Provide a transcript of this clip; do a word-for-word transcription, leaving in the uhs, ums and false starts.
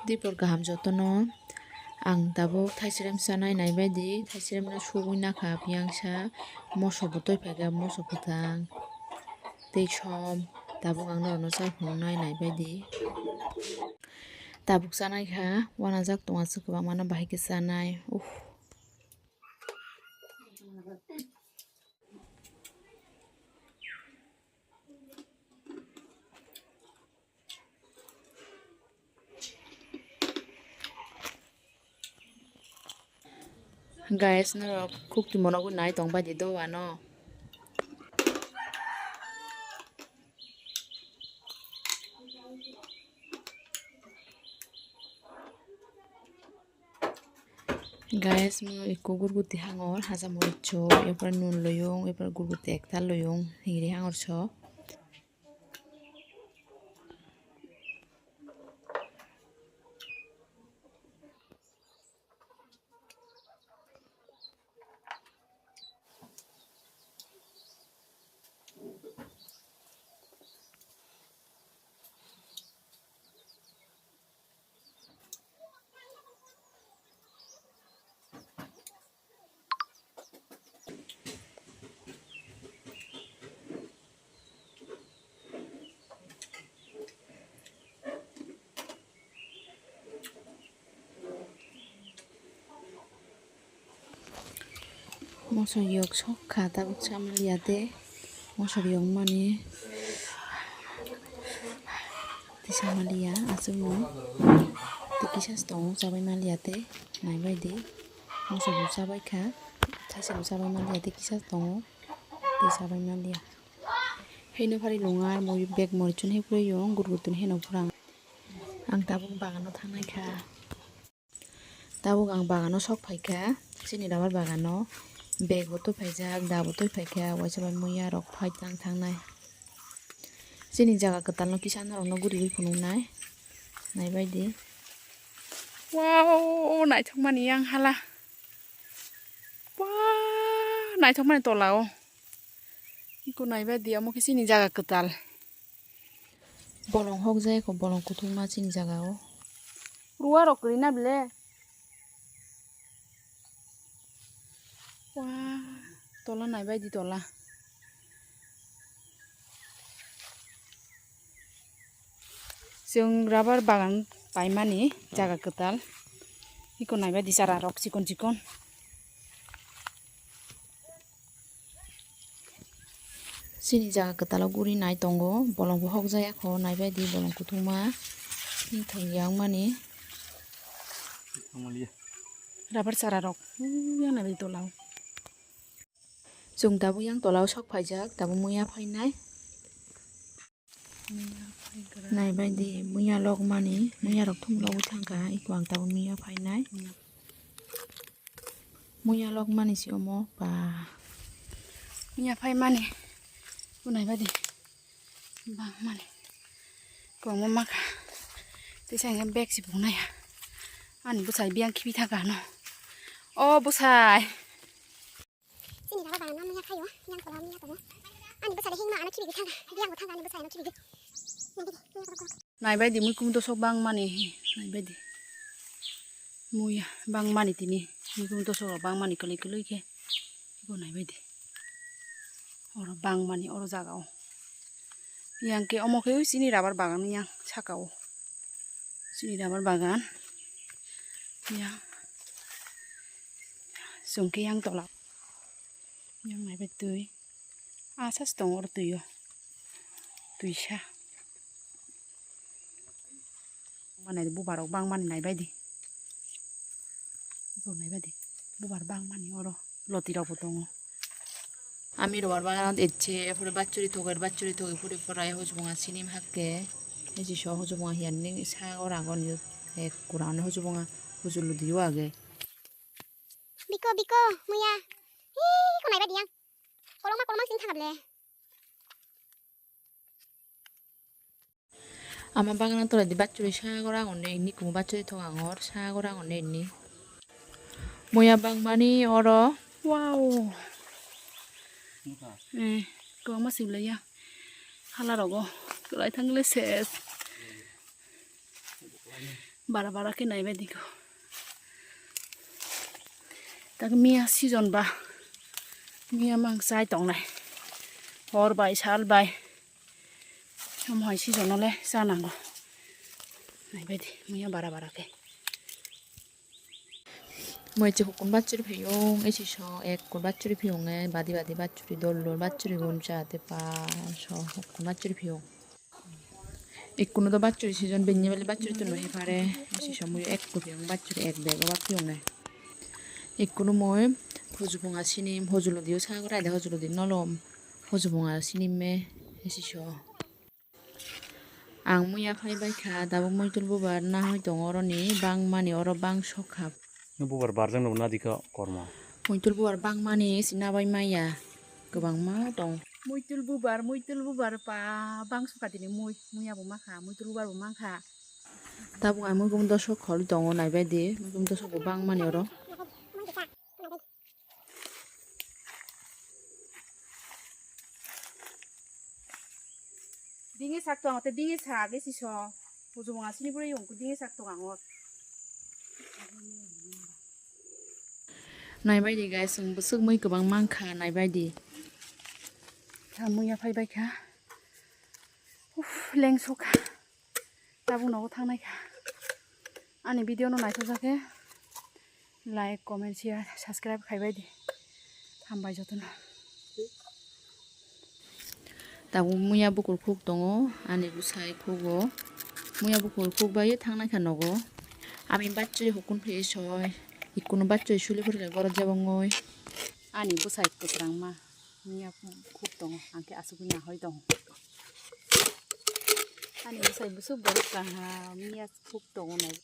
Dipor kaham jotono. Ang tabuk thaisrem chanai naibaidi, thaisrem no sugwi nakha piyangsa, moso bo twi phaikha, moso kwthang tei som. Tabuk ang norokno chai phunuknai naibaidi. Tabuk chanai kha, uanajak tong aswk kwbangma no bahai khe chanai. Uff. Guys, norok khuktwi monogwi nai tong bai di do uano. Guys, mo eko gurguti hangor, hacha morichok, epore nun loyong, epore gurguti ektal loyong, hingri hangor so. Moso yok sok kha, tabuk sama liya de. Moso yok mani tei sama liya, aswk no tei kisa se tongo, chabai ma liya de, naibai di. Moso bo chabai kha, thaisa bo chabai ma liya de, kisa se tongo tei chabai ma liya. Haino phari lungar moi bag morichun hai phuru yung gurgurtun haino phurang. Ang tabuk bagano thangnai kha. Tabuk ang bagano sok phaikha, chini rubber bagano. Bag bo twi phaijak, da bo twi phaikha, waisa bai muya rok phai tang thangnai. Chini jaga kwtal no kisa norok no guriwi phunuknai. Naibai di. Wow, naithok mani yang hala. Wow, naithok mani tola o. Iko naibai di, omo khe chini jaga kwtal. Bolong hokjak kho, bolong kuthukma chini jaga o. Ruwa rok kwrwi na bile. Wah, tola naibai di tola. Chwng rubber bagan paimani jaga kwtal. Iko naibai di chara rok chikon chikon. Chini jaga kwtalo guri nai tongo, bolong bo hokjaya kho, naibai di bolong kuthukma. Thang yang mani. Rubber chara rok, yang naibai tola o. Chwng tabuk yang tola o sok phaijak, tabuk muya phainai. Naibai di, muya lokmani, muya rok thum logwi thangkha, iko ang tabuk muya phainai. Muya lokmani si omo, ba. Muya phaimani, bo naibai di, bangmani. Kwbangma makha, tei sa hwnkhe bag si phunuknaiya. Ani bwsai biyang khibi thangkha ano. O bwsai. Chini rubber bagan no muya khaio, yang tola muya tongo. Ani bwsai de hingma ano khibi thangkha, biyang bo thangkha ani bwsai ano khibi. Naibai di, muikum tosok bangmani, naibai di. Muya bangmani tini, muikum tosok rok bangmani kwlwi kwlwi khe. Bo naibai di. Oro bangmani oro jaga o. Yang khe omo khe chini rubber bagan yang saka o. Chini rubber bagan. Yang. Chwng khe yang tola. Yang naibai twi. Asa se tongo oro twi o. Twisa. Manai bubar rok bangmani naibai di. Bo naibai di. Bubar bangmani oro loti rok bo tongo. Ami rubber bagan ecche, epore bachuri thoger, bachuri thogi puri porai hojbonga sinim hakke. Esi so hojbonga hiyanni sagor agon iyot. Ek kurano hojbonga hujuludiyo age. Biko, biko, muya. Hi, ko naiba diyang. Kolokma, kolokma sini thangable. Ama bagana toledi bachuri sagor agonne inni, kumu bachuri thok angor sagor agonne inni. Muya bangmani oro. Wow. Eh, kwbangma siblaiya. Hala rogo. Kwlai thangle ses. Bara bara khe naibai di kho. Tak miya season ba. Miya mang chai tongnai. Hor bai, sal bai. Omo hai season ole cha nango. Naibai di, miya bara bara khe. Moi chi hukun bachuri phiyung, esi so ek kun bachuri phiyung e, badi badi bachuri dol dol bachuri gun cha te pa so hukun bachuri phiyung. Ikkunu do bachuri season, bini bele bachuri tunu he pare, esi so mui ek kun phiyung bachuri ek bag o bachuri phiyung e. Ikkunu moi huju phunga sinim, huju ludi o sagor aide, huju ludi nolom, huju phunga sinim me, esi so. Ang muya phai bai kha, tabuk muitul bubar nahoi tongo oroni bangmani oro bang sok kha. Nw bubar barjak nw nadikha kormo. Muitul bubar bangmani si nabai maya kwbangma tong. Muitul bubar, muitul bubar pa bang sok kha tini mui, muya bo ma kha, muitul bubar bo mang kha. Tabuk ang muikum dosok khol tongo naibai di, muikum dosok bo bangmani oro. Dingi sak tong te dingi sak e siso. Huju bonga sini pura yong ku dingi sak tong angot. Naibai di guys, ang bwswk mui kwbang mankha naibai di. Kha muya phai bai kha. Uf, leng sukha. Tabuk nogo thangnai kha. Ani video no naithok khe like, comment, share, subscribe khai bai di. Hambai jotono. Tabuk muya bukur khuk tongo, ani bwsai khugo. Muya bukur khuk bai thangnai kha nogo. Ami bachuri hukun phai soi, ikkunu bachuri suli phai khe gorok jabongoi. Ani bwsai kwchwrangma. Miya khuk tongo, ang khe asugwi nahoi tongo. Ani bwsai bwswk borok kaham, miya khuk tongo nai.